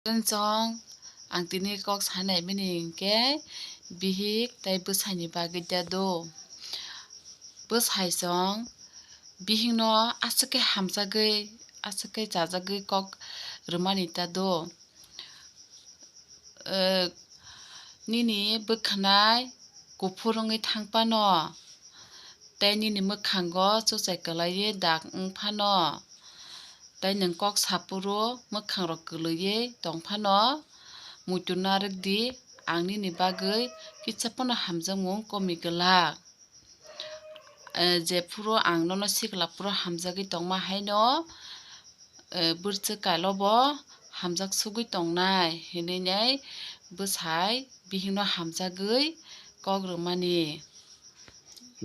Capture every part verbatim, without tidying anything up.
Chwng ang tini kok sanai bini hinkhe bihik tei bwsaini bagwi da do. Bwsai chwng bihikno aswk khe hamjagwi, aswk khe chajagwi kok rwmani ta do. Eh, nini bwkhanai kuphur wngwi thang phano, tei nini mwkhango chuchai kwlaiwi dak wng phano, tei nwng kok saphuru mwkhangrok kwlwiwi tong phano, muitu narwk di, ang nini bagwi kisa phano hamjakmung komi glak. Eh, jephuru ang nono sikla phuru hamjagwi tongma haino, eh, bwrchwk kailo bo hamjak sugwi tongnai hinwi nai bwsai bihikno hamjagwi kok rwmani.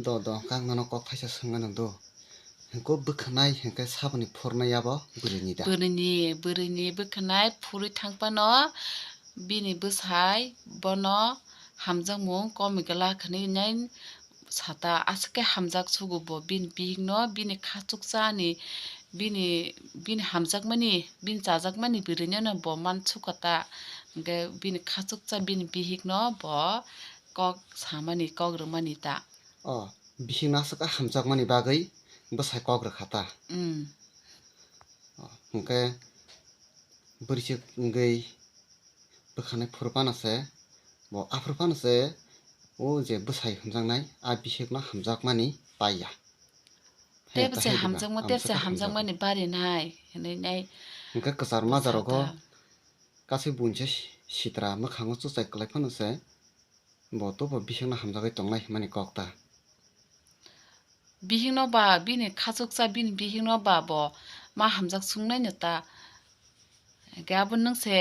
Do, do, kang nono kok thaisa swngna nang do. Hwnkhe bwkhanai hwnkhe saboni phurna yabo bwrwini da? Bwrwini, bwrwini bwkhanai phurwi thang phano bini bwsai bono hamjakmung komi glak hinwi nai sata aswk khe hamjak sugo bo bini bihikno, bini khachukchani, bini, bini hamjakmani, bini chajakmani bwrwino bo man sukha ta. Hwnkhe bini khachukcha bini bihikno bo kok samani, kok rwmani ta. O, bihikno aswk khe hamjakmani bagwi bwsai kok rwkha ta? Mm. O, hwnkhe bwrwchwk wngwi bwkhanai phuru phano se, bo aphuru phano se, o je bwsai hamjaknai, a bihikno hamjakmani paiya. He, tei bwsai tahai diba, hamjakma, tei bwsai hamjakmani barinai hinwi nai. Hwnkhe kwchar majarogo kasui buinsa sitra mwkhango chuchai kwlai phano se, bo to bo bihikno hamjagwi tongnai hwnmani kok ta? Bihikno ba bini khachuksa bini bihikno ba bo ma hamjak sungnaino ta. Hwnkhe abo nwng se,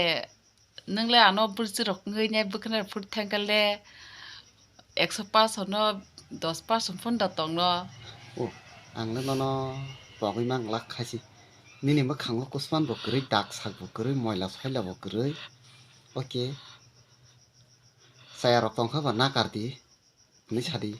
nwng le ano bwrwchwk rok wngwi nai bwkhwnai phuru thangkhe le ekso percent no dos percent phano da tongno. O, ang le nono pogwi mang glak khaisi. Nini mwkhango kusman bo kwrwi, dak sak bo kwrwi, moila soila bo kwrwi. Okay. Chaya rok tongkha ba nakar di. Hinwi sadi.